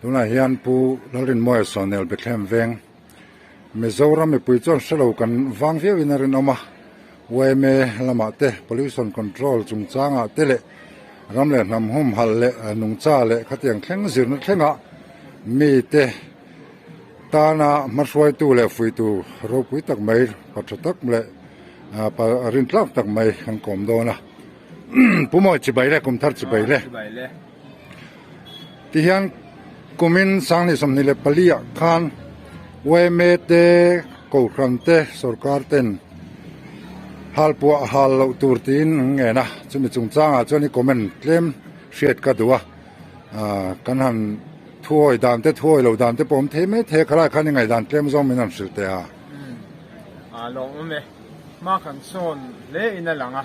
Tunah hian Pu Lalrinmawia Sawnel Bethlehem veng Mizoram mipui chuan hrelo kan vang viau in a rinawm a, yma lamah te Pollution Control chungchangah te leh ram leh hnam humhalh leh nungcha leh khatiang thleng zirna thlengah mite tana hmahruaitu leh fuitu ropui tak mai pa tha tak leh pa rintlak tak mai kan kawm dawn a. Pu Mawi chibai le kum thar chibai le. Tihian kumin 2024 ah khan yma te Kohhran te sorkar ten halpuah hal loh tur tiin an ngen a, chumi chungchangah chuan i comment tlem hriat ka duh a, kan han thuawi dan te thuawi loh dan te pawh awm thei mai thei a, khalai khan i ngaihdan tlem zawng min han hrilh teh a. A lawmawm e, hma kan sawn hle in a lang a.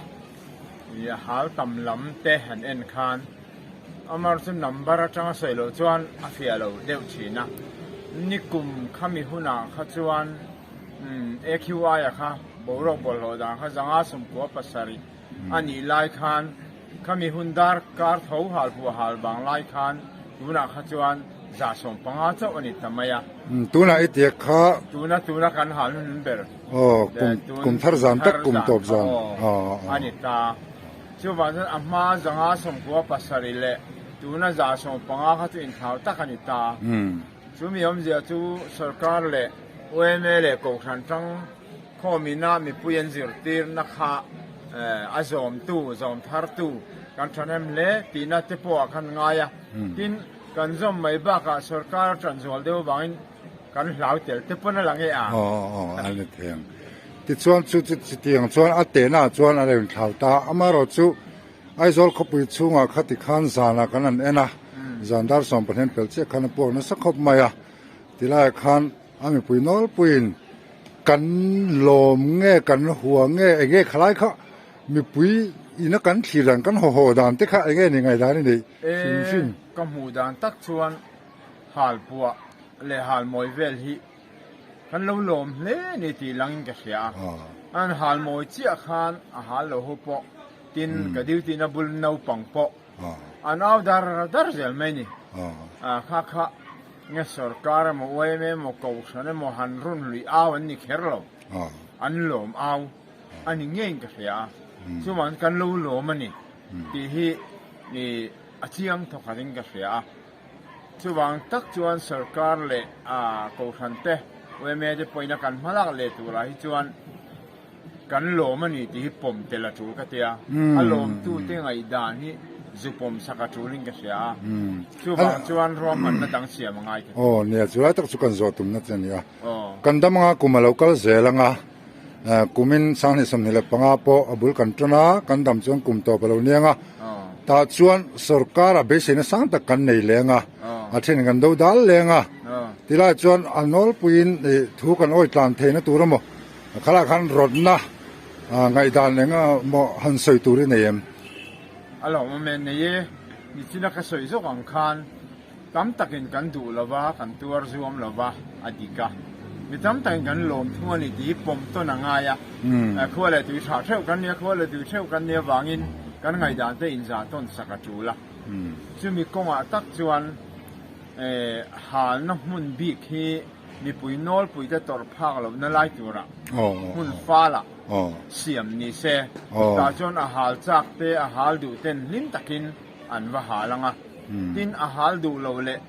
I a hal tam lam te han en khan Amar chu number atanga sawi loh chuan a fiah lo deuh thin a, nikum khami hunah kha chuan AQI a kha boruak bawlhhlawh dan kha 597 a nih lai khan khami hun dar kar tho hal phuah hal vang lai khan tunah kha chuan 150 chauh a ni ta mai a. Tunah i tiak kha. Tuna tuna kan hal hun ber. Aw, kum kum thar zan tak kum tawp zan. Aw, a ni ta. Chuvang chuan a hma 597 leh tuna 150 kha chu inthlau tak a ni ta. Chumi awmzia chu sorkar leh yma leh Kohhran tang khawmina mipui an zirtirna kha a zawmtu, zawm thartu kan thahnem hle tihna te pawh ah khan ngai a. Tin, kan zawm mai bakah sorkar a tanzual deuh avangin Kan hlau tel te pawn a lang e a. Aw aw a ni thei ang. Tichuan chu chu chutiang chuan a tehna ah chuan a lo inthlau ta a. Amaherawh chu Aizawl khawpui chhungah kha tikhan zanah kan han en a, zan dar 15 pel chiah khan a puak nasa khawp mai a. Tilaiah khan a mipui nawlpuiin kan lawm nge kan hua nge eng nge khalai kha mipui ina kan thlir dan kan haw haw dan te kha eng nge ni ngaihdan i neih hrim hrim. E, ka hmuh dan tak chuan halpuah leh halmawi vel hi kan lo lawm hle a ni tih langin ka hria a. An halmawi chiah khan a hal lo ho pawh tin ka duty na bul naupang pawh an au dar dar zel mai a ni. Kha kha nge sorkar emaw yma emaw kohhran emaw han run lui au an ni kher lo, an lawm au a ni ngeiin ka hria a. Chuvangin kan lo lawm a ni tih hi a chiang thawkhatin ka hria a. Chuvang tak chuan sorkar leh kohhran te, yma te pawhin a kan hmalak leh turah hi chuan kan lawm a ni tih hi pawm tel a tul ka tia. A lawmtute ngaihdan hi zu pawm sak a tulin ka hria a. Chuvang chuan ruahmanna dang siam a ngai ka ti. Aw nia, chulai tak chu kan zawh tumna che a ni a. Kan dam anga kum a lo kal zel anga, kumin 2025 pawh a bul kan tan a, kan dam chuan kum tawp a lo niang a. Tah chuan sorkar a beiseina sang tak kan nei leng a, a then kan do dal leng a, tilai chuan a nawlpuiin thu kan awi tlan theihna tur emaw khalai khan rawtna ngaihdan eng emaw han sawi tur i nei em? A lawmawm e, nei e, nichina ka sawi zawk ang khan Tam takin kan duh lo va, kan tuar zuam lo va, a dik a. Mi tam takin kan lawm thung a ni tih hi pawm tawn a ngai a. Khua leh tui tha theuh kan nia, khua leh tui theuh kan nia vangin kan ngaihdan te inzah tawn sak a tul a. Chumi kawngah tak chuan halna hmun bik hi mipui nawlpui te tawrh phak lohna lai turah hmun falah siam ni se. Tah chuan a hal chak te, a hal duh ten hlim takin an va hal ang a. Tin, a hal duh lo leh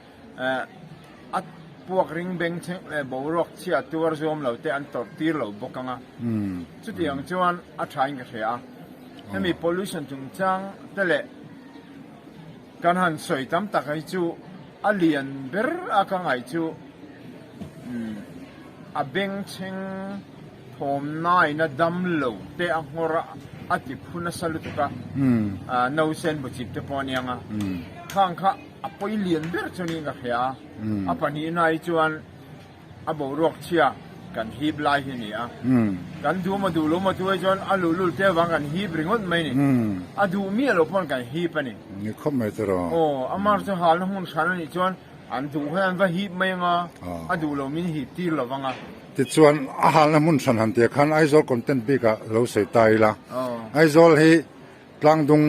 a puak ring beng chheng leh boruak chhia tuar zuam lo te an tawrh tir lo bawk ang a. Chutiang chuan a thain ka hria a. Hemi pollution chungchang te leh kan han sawi tam tak hi chu a lian ber a ka ngaih chu a beng chheng Thawmnaina dam lo te a nghawr a, a ti phu nasa lutuk a, nausen buchip te pawh a niang a, khang kha a pawi lian ber chu niin ka hria a, a pahnihna hi chuan a boruak chhia kan hip lai hi a ni a, kan duh maw duh lo maw chu hei chuan a luhlul te avang kan hip ringawt mai a ni, a duh miah lo pawn kan hip a ni. Ni khawp mai chu rawh. Aw, amar chu halna hmun hran a nih chuan An duh hian an va hip mai anga, a duh lo min hip tir lo vang a. Tichuan, a halna hmun hran han tih khan Aizawl content bikah lo sawi ta ila. Aizawl hi tlangdung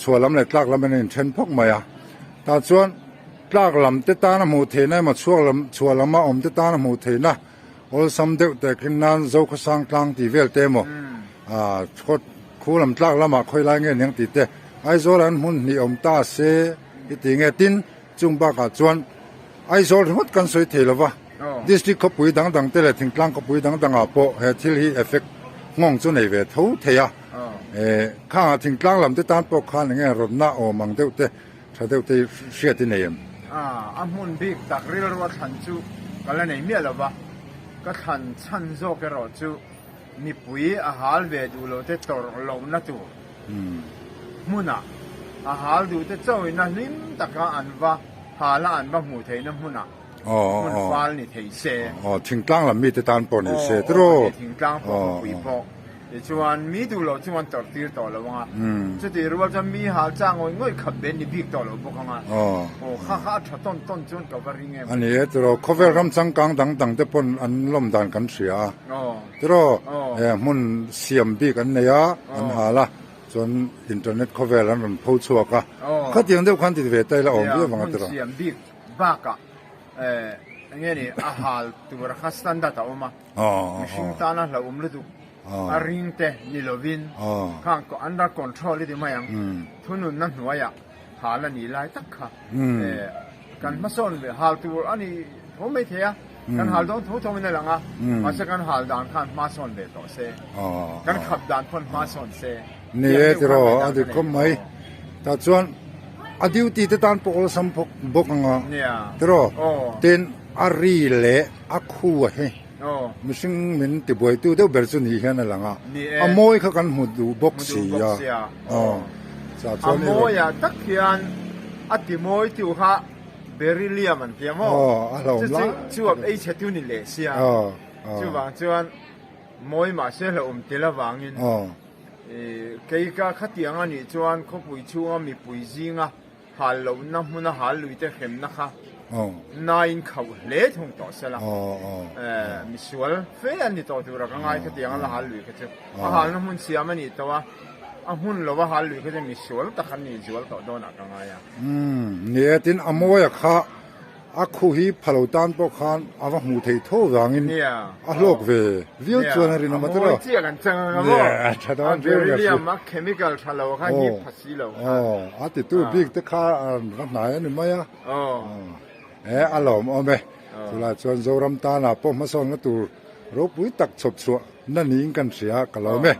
chhuah lam leh tlak lam in a inthen phawk mai a. Tah chuan. Tlak lam te tana hmuh theihna emaw chhuak lam chhuah lama awm te tana hmuh theihna awlsam deuh tehkhin nan Zokhawsang tlang tih vel te emaw ah khaw khu lam tlak lamah khawi lai nge niang tih te Aizawl an hmun hnih awm ta se i tih nge tin chung bakah chuan Aizawl ringawt kan sawi thei lova District khawpui dang dang te leh thingtlang khawpui dang dangah pawh he thil hi effect nghawng chu nei ve tho thei a eh khangah thingtlang lam te tan pawh khan enge rawtna awm ang deuh te Tha deuh te hriat i nei em? A hmun bik tak rilru a thlan chu ka la nei miah lo va, ka thlan chhan zawk erawh chu mipui a hal ve duh lo te tawrh lohna tur hmunah a hal duh te chauhin a hlim taka an va hal a an va hmuh theihna hmunah hmun fal ni thei se. Aw, thingtlang lam mite tan pawh ni se tiraw? Aw, thingtlang pawh khawpui pawh. Tichuan, mi duh loh chu an tawrh tir tawh lo ang a, chutih rual chuan mi hal chak ngawih ngawih khat ve ni bik tawh lo bawk ang a, aw kha kha a tha tawn tawn chuan ka va ring em. A ni e tiraw, khawvel ram changkang dang dang te pawn an lawm dan kan hria a, tiraw, he hmun siam bik an nei a, an hal a, chuan internet khawvel an rawn pho chhuak a, khatiang deuh khan ti ve ta ila awm viau vang a tiraw. Hmun siam bik bakah enge ni a hal tur kha standard a awm a. Mihring tana hlauhawm lutuk a ring te ni lovin khang under control i ti mai ang. Thununna hnuaiah hal a nih lai tak kha kan hmasawn ve hal tur a ni tho mai thei a, kan hal dawn tho tho in a lang a, mahse kan hal dan khan hmasawn ve tawh se, kan khap dan pawn hmasawn se. Ni e tiraw a dik khawp mai. Tah chuan a duty te tan pawh awlsam bawk ang a tiraw tin a ri leh A khu a hi mihring min tibuaitu deuh ber chu ni hian a lang a, a mawi kha kan hmu duh bawk si a. A mawiah tak hian a timawitu kha beryllium an ti a maw? Chu chu chuap ei chhe tu ni leh sia. Chuvang chuan mawi mahse hlauhawm tel avangin kei ka khatiang a nih chuan khawpui chhunga mipui zinga Hal lohna hmuna hal luite hremna kha nain khauh hle thung tawh se la, misual fe an ni tawh tura ka ngai khatiang a la hal lui kha chu. A halna hmun siam a nih tawh a, a hmun lova hal lui kha chu misual tak an ni zual tawh dawnah ka ngai a. Ni e, tin a mawia kha A khu hi phalo tan pawh khan a va hmuh theih tho vangin a hlawk ve viau chuan a rinawm a tiraw? A titu bik te kha an va hnai a ni mai a, e a lawmawm e. Chulai chuan Zoram tanah pawh hmasawnna tur ropui tak chhawp chhuah na niin kan hria ka lawm e.